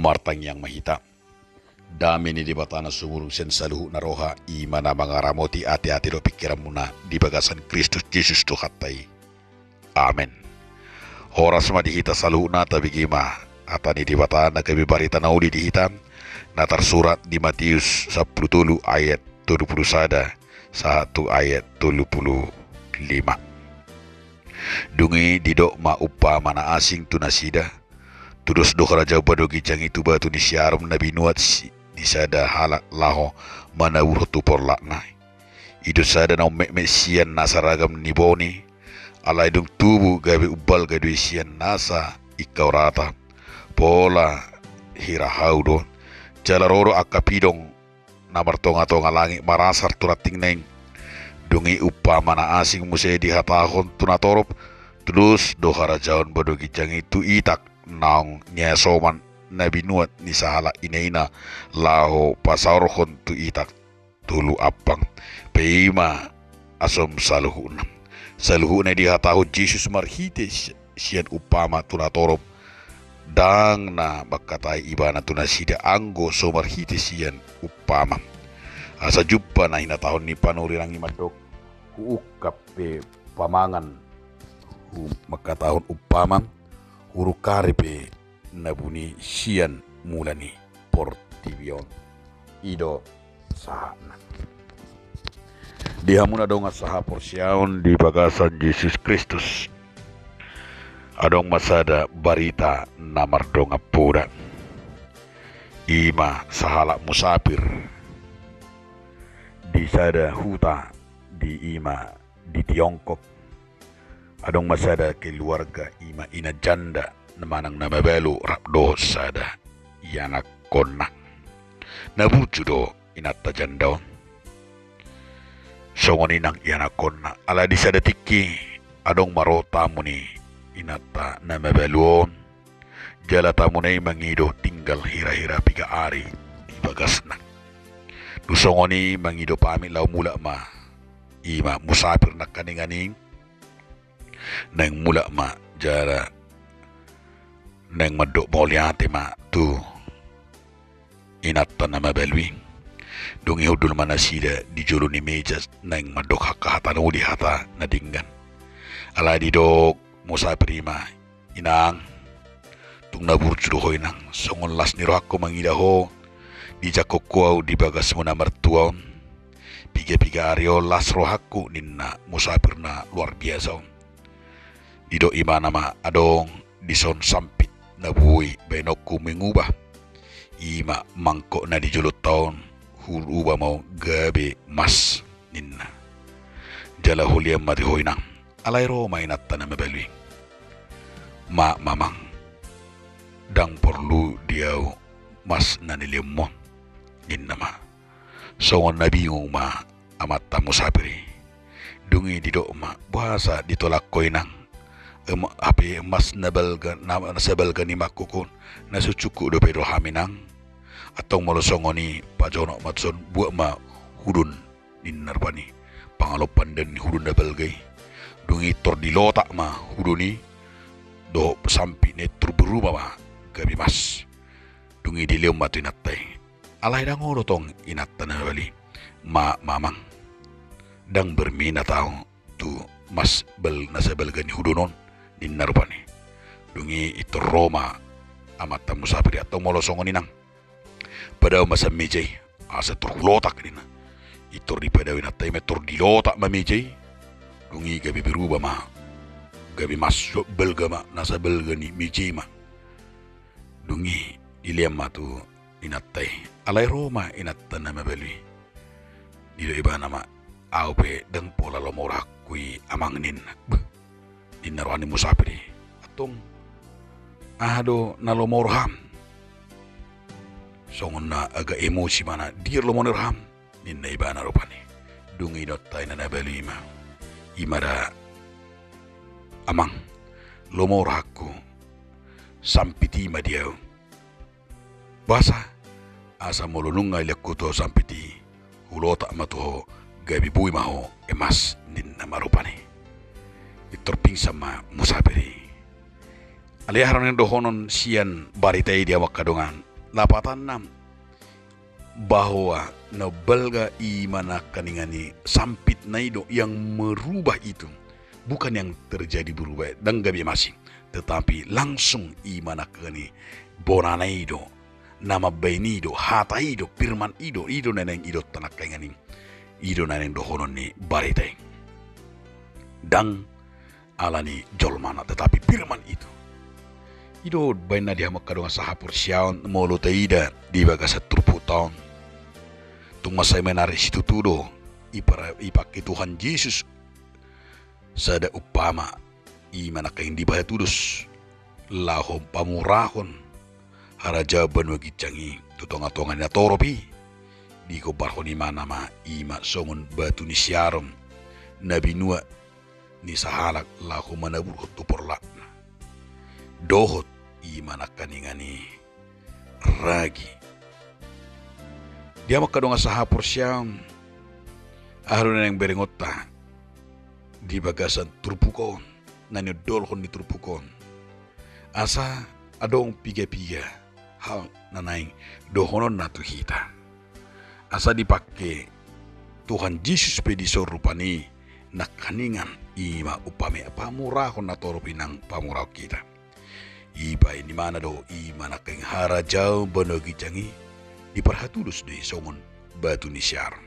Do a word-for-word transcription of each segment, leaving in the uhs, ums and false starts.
Martangiang ma hita. Dame ni Debata na sumurung sian saluhutna roha, i ma na mangaramoti ateate dohot pingkiranmuna di bagasan Kristus Jesus Tuhanta i. Amen. Horas ma di hita saluhutna. Tabege ma hata ni Debata na gabe barita na uli di hita, na tarsurat di Matius sampulu tolu ayat tolu pulu sada sahat tu ayat tolu pulu lima. Dung i didok ma umpama na asing tu nasida: Tudos do harajaon badok ginjang i tu batu ni siarum na binuat si, ni sada halak laho manaburhon tu porlakna. I do sada na ummetmet sian nasa ragam ni boni. Alai dung tubu, gabe umbalga do i sian nasa ingkau rata, pola hira hau do. Jala ro do angka pidong na martongatonga langit marasar tu rantingna i. Dung i umpama na asing muse dihatahon tu natorop: Tudos do harajaon badok ginjang i tu itak naung niasoman na binuat ni sahalak inaina, laho pasaorhon tu itak tolu ampang. Paima asom saluhutna. Saluhutna i dihatahon Jesus marhite si-, sian umpama tu natorop, ndang na mangkatai Ibana tu nasida anggo so marhite sian umpama. Asa jumpa na hinatahon ni panurirang i mandok: Huungkap pe pamangan, hu-, mangkatahon umpama, hurungkari pe na buni sian mula ni portibi on. I do sahatna. Di hamu na dongan sahaporseaon di bagasan Jesus Kristus, adong ma sada barita na mardongan poda. I ma sahalak musapir di sada huta di, i ma di Tiongkok. Adong ma sada keluarga, i ma ina janda na manang na mabalu rap dohot sada ianakkonna. Na burju do inanta janda on. Songon i nang ianakkonna. Alai di sada tingki adong ma ro tamu ni inanta na mabalu on. Jala tamuna i mangido tinggal hirahira piga ari di bagasna. Dung songon i mangido pamit laho mulak ma, i ma musapir nangkaningan i. Naeng mulak ma jala naeng mandok mauliate ma tu inanta na mabalu i. Dung i hundul ma nasida di jolo ni meja, naeng mandok angka hata na uli, hata na denggan. Alai didok musapir i ma: Inang, tung na burju do ho inang, songon las ni rohangku mangida ho. Dijangkon ho ahu di bagasmu na martua on. Piga-piga ari on las rohangku, ninna musapir na luar biasa on. Didok ibana ma: Adong dison sampit na boi baenonku mangubah. I ma mangkok na di jolonta on, huubah ma on gabe mas, ninna. Jala hulean ma tu ho inang. Alai ro ma inanta na mabalu i: Maaf ma amang, ndang porlu di ahu mas na nileanmu on, ninna ma. Songon na bingung ma amanta musapir i. Dung i didok ma: Boasa ditolak ho inang? Em, hape mas na balga, na, na sabalga ni mangkok on, na so cukup dope roham inang? Antong molo songon i, pajonok ma tuson, buat ma hudon, ninna rupani, pangalompan daun ni hudon na balga i. Dung i tor dilotak ma hudon i dohot sampitna i, tor berubah ma gabe mas. Dung i dilehon ma tu inanta i. Alai ndang olo tong inanta na mabalu i. Maaf ma amang, ndang berminat ahu tu mas bal-, na sabalga ni hudon on, ninna rupani. Dung i tor ro ma amanta musapir i: Antong molo songon i nang, padao ma sian meja i, asa tor hulotak, ninna. I tor dipadao inanta i ma, tor dilotak ma meja i. Dung i gabe berubah ma gabe mas, so balga ma na sabalga ni meja i ma. Dung i dilean ma tu inanta i. Alai ro ma inanta na mabalu i. Didok ibana ma: Ahu pe ndang pola lomo rohangku i amang, ninna. Beh, ninna roha ni musapir i. Antong aha do na lomo roham? Songon na agak emosi ibana. Dia lomo ni roham? Ninna ibana rupani. Dung i didok inanta na mabalu i ma: I ma da amang, lomo rohangku, sampit i ma di ahu. Boasa? Asa molo nunga dilean ho tu ahu sampit i, hulotak ma tu ho, gabe boi ma ho emas, ninna ma rupani. I tor pingsan ma musapir i. Alai aha do na dohonon sian barita i di hamu angka dongan lapatanna bahwa na balga i ma nangkaningan i sampitna i do yang merubah itu, bukan yang terjadi berubah, ndang gabe masing, tetapi langsung i ma nangkaningan i bonana i do, na mambaen i do, hata i do, firman i do, i do na naeng idaonta nangkaningan i, i do na naeng dohonon ni barita i. Ndang ala ni jolmana, tetapi firman itu. I do baenna di hamu angka dongan sahaporseaon, molo taida di bagasan turpukta on, tung mansai menarik situtu do ipara-, ipangke Tuhan Jesus sada umpama, i ma nangkaningan i dipatudos laho pamurahon harajaon banua ginjang i tu tongatonga ni natorop i. Digombarhon ibana ma i ma songon batu ni siarom na binuat ni sahalak laho manaburhon tu porlakna. Dohot i ma nangkaningan i ragi. Di hamu angka dongan sahaporseaon, aha do na naeng berengonta di bagasan turpuk on, na niondolhon ni turpuk on? Asa adong pigapiga hal na naeng dohononna tu hita. Asa dipangke Tuhan Jesus pe dison rupani nangkaningan i ma umpama i pamurahon natorop i nang pamurahon hita. Dibaen ibana do i ma nangkaningan harajaon banua ginjang i diparhatudos do i songon batu ni siarom.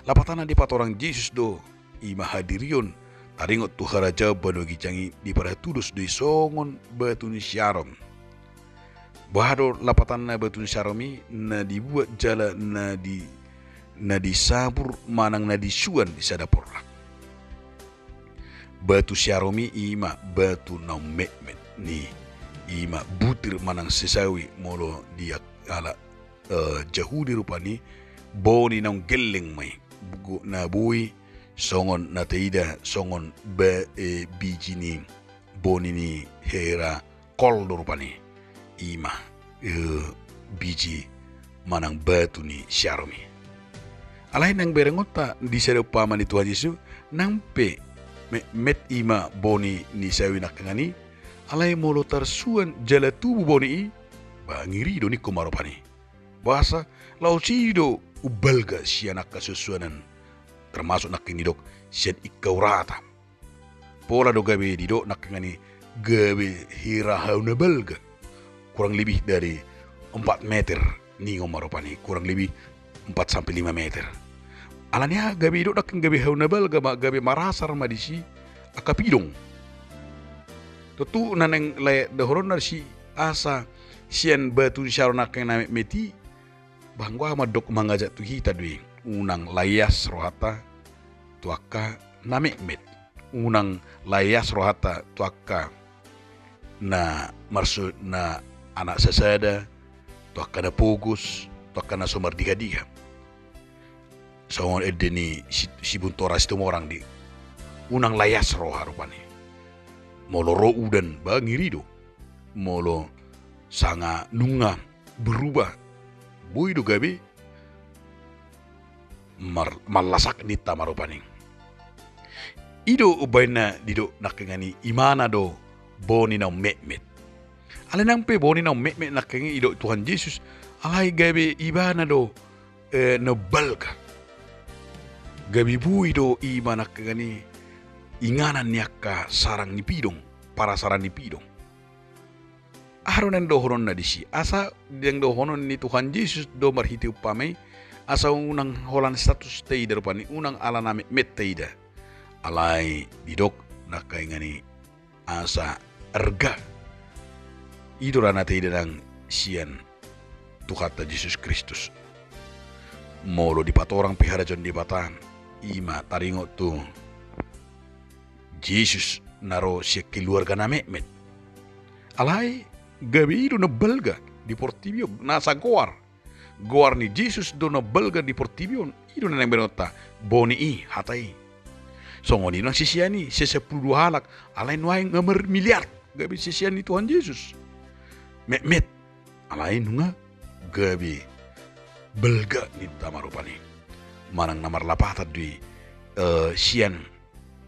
Lapatanna dipatorang Jesus do i ma hadirion taringot tu harajaon banua ginjang i diparhatudos do i songon batu ni siarom. Boha do lapatanna batu ni siarom i? Na dibuat jala na di, na disabur manang na disuan di sada porlak. Batu siarom i i ma batu naung metmet ni, i ma butir manang sesawi molo di halak, eh, Jahudi rupani, boni naung gelleng ma i, na boi songon na taida songon ba-, eh, biji ni boni ni hera kol do rupani, i ma, eh, biji manang batu ni siarom i. Alai naeng berengonta di sada umpama ni Tuhan Jesus, nang pe metmet i ma boni ni sawi nangkaningan i, alai molo tarsuan jala tubu boni i, ba ngiri do ningku ma rupani. Boasa? Laos i do umbalga sian angka suansuanan, termasuk nangkaningan didok sian ingkau rata. Pola do gabe didok nangkaningan i gabe hera hau na balga, kurang lebih dari empat meter, ningon ma rupani, kurang lebih empat sampai lima meter. Alani aha gabe didok nangkaningan gabe hau na balga ma, gabe marasar ma disi angka pidong. Tontu na naeng lae dohononna disi, asa sian batu ni siarom nangkaningan na metmet i, ba anggo au mandok mangajak tu hita do i, unang laias rohanta tu angka na metmet. Unang laias rohanta tu angka na marsu-, na anak sasada, tu angka na pogos, tu angka na so mardigadiga. Songon ende ni si, si Buntora Situmorang di, unang laias roha rupani. Molo ro udan ba ngiri do. Molo sanga nunga berubah, boi do gabe mar-, marlasak ninta ma rupani. I do umbaen na didok nangkaningan i, ibana do boni naung metmet. Alai nang pe boni naung metmet nangkaningan i didok Tuhan Jesus, alai gabe ibana do, eh, na balga. Gabe boi do i ma nangkaningan i inganan ni angka sarang ni pidong, parasaran ni pidong. Aha do naeng dohononna disi? Asa naeng dohonon ni Tuhan Jesus do marhite umpama i, asa unang holan status taida rupani, unang ala na metmet taida. Alai didok nangkaningan i asa arga. I do ra na taida nang sian Tuhanta Jesus Kristus. Molo dipatorang pe harajaon Debata, i ma taringot tu Jesus na ro sian keluarga na metmet. Alai gabe i do na balga di portibi on, nasa goar. Goar ni Jesus do na balga di portibi on. I do na naeng berengonta, boni i, hata i. Songon i nang sisean i, sian sampulu dua halak, alai nuaeng nga marmiliar gabe sisean ni Tuhan Jesus. Metmet. Alai nunga gabe balga ninta ma rupani. Manang na marlapatan do i, eh, sian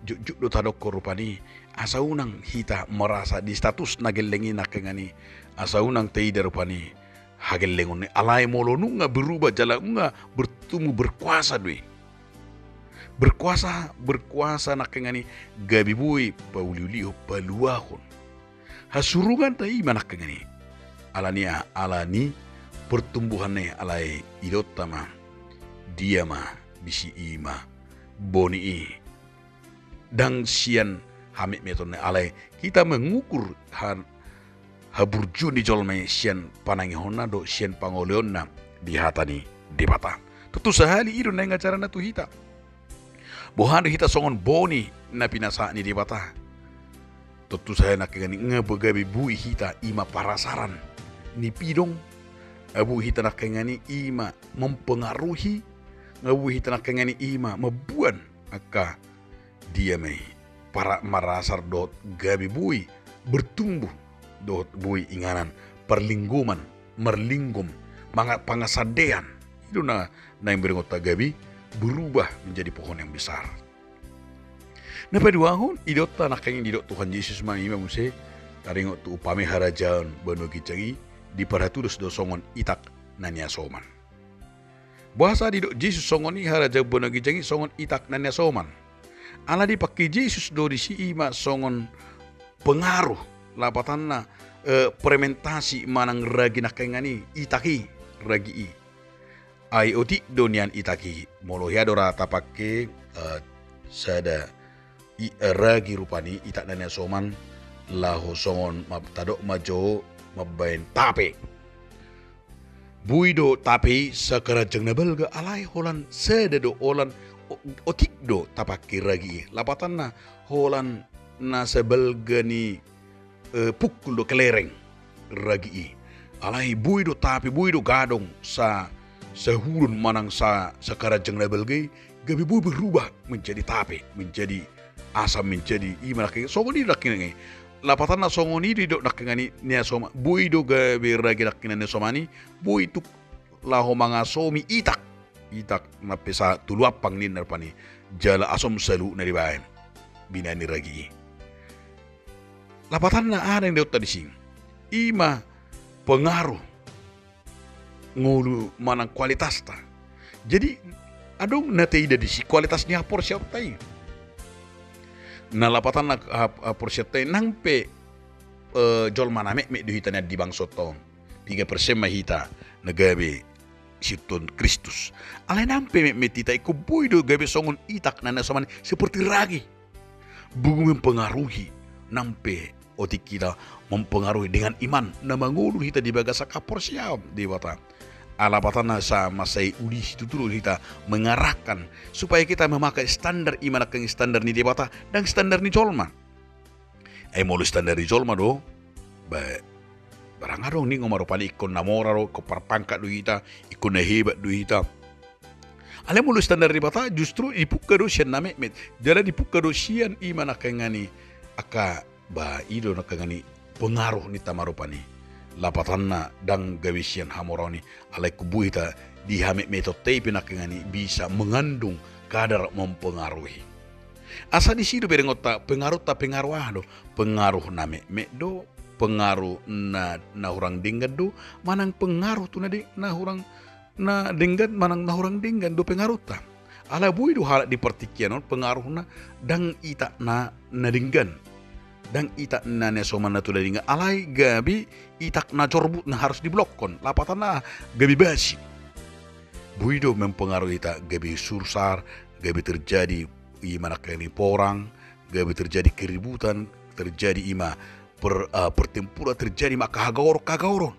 jotjot do tadokkon rupani, asa unang hita merasa di status na gelleng i nangkaningan i, asa unang taida rupani hagellengon ni, alai molo nunga berubah jala nunga bertumbuh, berkuasa do i. Berkuasa, berkuasa nangkiningan i gabe boi pauliulihon, paluahon. Hasurunganta i ma nangkiningan i. Alani aha? Alani pertumbuhanna i, alai idaonta ma, dia ma disi i ma boni i. Ndang sian hametmetonna i, alai hita mengukur ha-, haburjuon ni jolma i sian panangihonna dohot sian pangoleonna di hata ni Debata. Tontu sahali i do naeng ajaranna tu hita. Boha do hita songon boni na pinasahat ni Debata? Tontu sahali nangkiningan i nga gabe boi hita i ma parasaran ni pidong. Nga boi hita nangkiningan i i ma mempengaruhi. Nga boi hita nangkiningan i i ma mamboan angka dia ma i, para-, marasar dohot gabe boi bertumbuh dohot boi inganan parlinggoman, marlinggom, manga-, pangasandean. I do na naeng berengonta gabe berubah menjadi pohon yang besar. Na paduahon, idaonta nangkiningan i, didok Tuhan Jesus ma i ma muse, taringot tu umpama harajaon banua ginjang i, diparhatudos do songon itak na niasoman. Boasa didok Jesus songon i harajaon banua ginjang i songon itak na niasoman? Ala dipangke Jesus do disi i ma songon pengaruh, lapatanna, eh, fermentasi manang ragi nangkiningan i, itak i, ragi i. Ai otik do nian itak i, molo hea do ra tapangke, eh, sada i, eh, ragi rupani, itak na niasoman, laho songon ma-, tadok ma jo mambaen tape. Boi do tape i sakaranjang na balga, alai holan sada do, holan o-, otik do tapangke ragi i. Lapatanna holan na sabalga ni, eh, pungkul do kelereng ragi i. Alai boi do tape, boi do gadong sa-, sahulon manang sa-, sakaranjang na balga i, gabe boi berubah menjadi tape, menjadi asam, menjadi i ma nangkiningan i. Songon i nangkiningan i. Lapatanna songon i do didok nangkiningan i niasoman, boi do gabe ragi nangkiningan niasoman i, boi tuk laho mangasomi itak. Itak na pe sa tolu ampang ninna rupani, jala asom saluhutna dibaen binaen ni ragi i. Lapatanna aha naeng didaonta disi? I ma pengaruh ngolu manang kualitasta. Jadi, adong na taida disi kualitas ni haporseaonta i. Na lapatanna hap-, haporseaonta i, nang pe, eh, jolma na metmet do hita nian di bangsonta on. Piga persen ma hita na gabe sihuthon Kristus. Alai nang pe metmet hita, ingkon boi do gabe songon itak na niasoman i, seperti ragi. Boi mempengaruhi, nang pe otik hita mempengaruhi dengan iman na mangolu hita di bagasan haporseaon Debata. Ala lapatanna sa mansai uli situtu do hita mengarahkan supaya kita memakai standar i ma nangkin standar ni Debata, ndang standar ni jolma. Ai molo standar ni jolma do, ba, barang adong ninna ma rupani, ingkon na mora do, ingkon parpangkat do hita, ingkon na hebat do hita. Alai molo standar ni Debata justru dipungka do sian na metmet. Jala dipungka do sian i ma nangkiningan i angka, ba, i do nangkiningan i pengaruh ninta ma rupani. Lapatanna ndang gabe sian hamoraon i, alai ingkon boi hita di hametmetonta i pe nangkiningan i bisa mengandung kadar mempengaruhi. Asa disi do berengonta pengaruhta, pengaruh aha do? Pengaruh na metmet do, pengaruh na, na hurang denggan do, manang pengaruh tu na de-, na hurang, na denggan manang na hurang denggan do pengaruhta. Ala boi do halak di partingkian on pengaruhna ndang itakna na denggan, ndang itakna niasomanna tu na denggan, alai gabe itak na jorbut na harus diblokkon, lapatanna gabe basi. Boi do mempengaruhi hita gabe sursar, gabe terjadi i ma nangkiningan i porang, gabe terjadi keributan, terjadi i ma per-, eh, pertempuran, terjadi ma angka hagaoron, hagaoron.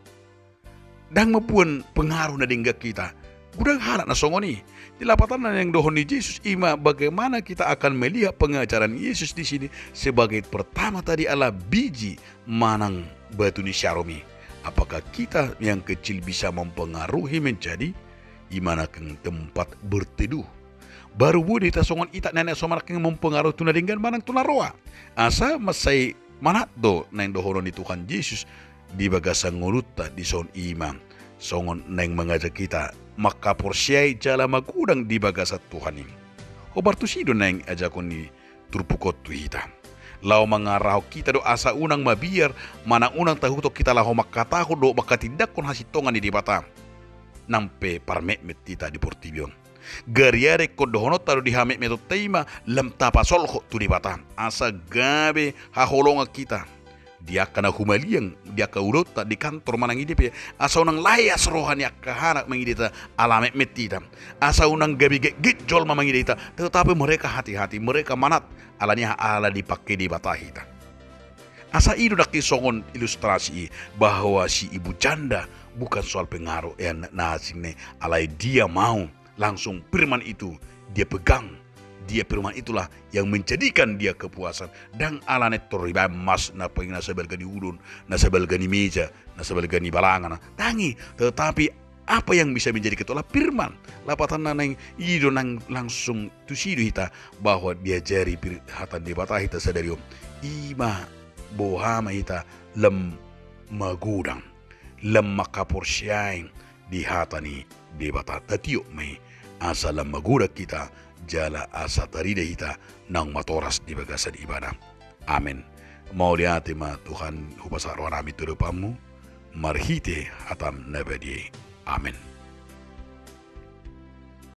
Ndang mamboan pengaruh na denggan hita. Godang halak na songon i. Di lapatanna naeng dohonon ni Jesus i ma bagaimana kita akan melihat pengajaran Yesus di sini sebagai pertama tadi adalah biji manang batu ni siarum i. Apakah kita yang kecil bisa mempengaruhi menjadi i ma nangkin tempat berteduh? Baru boi do hita songon itak na niasoman nangkin mempengaruhi tu na denggan manang tu na roa. Asa mansai manat do naeng dohonon ni Tuhan Jesus di bagasan ngolunta dison i ma songon naeng mangajak hita mangkaporseai jala magodang di bagasan Tuhan i. Hombar tusi do naeng ajakan ni turpuk on tu hita. Laho mangarahon hita do asa unang mabiar, manang unang tahuthon hita laho mangkatahon dohot manghatindanghon hasintongan ni Debata. Nang pe parmetmet hita di portibi on, gariada ingkon dohononta do di hametmetonta i ma lam tapasolhot tu Debata, asa gabe haholongan hita di angka na humaliang, di angka ulaonta, di kantor manang ide pe, asa unang laeas roha ni angka halak mangida hita ala metmet hita, asa unang gabe getget jolma mangida hita, tetapi mereka hati-hati, mereka manat, ala ni aha? Ala dipangke Debata hita. Asa i do nangkin songon ilustrasi i, bahwa si ibu janda bukan soal pengaruh, ya, na, na asing ne, alai dia mau langsung firman itu dia pegang. Dia, firman itulah yang menjadikan dia kepuasan. Ndang ala na torus dibaen emas, na peng, na sabalga ni udon, na sabalga ni meja, na sabalga ni balanga, na, ndang i. Tetapi apa yang bisa menjadi ketua? Ala firman. Lapatanna naeng i do nang langsung tusi do hita bahwa diajari pir-, hata ni Debata hita sadari on. I ma boha ma hita lam magodang, lam manghaporseai di hata ni Debata. Tatiop ma i asa lam magodang hita jala asa tarida hita naung matoras di bagasan ibana. Amen. Mauliate ma Tuhan, hupasahat rohanami tu adopanmu marhite hatam na badia i. Amen.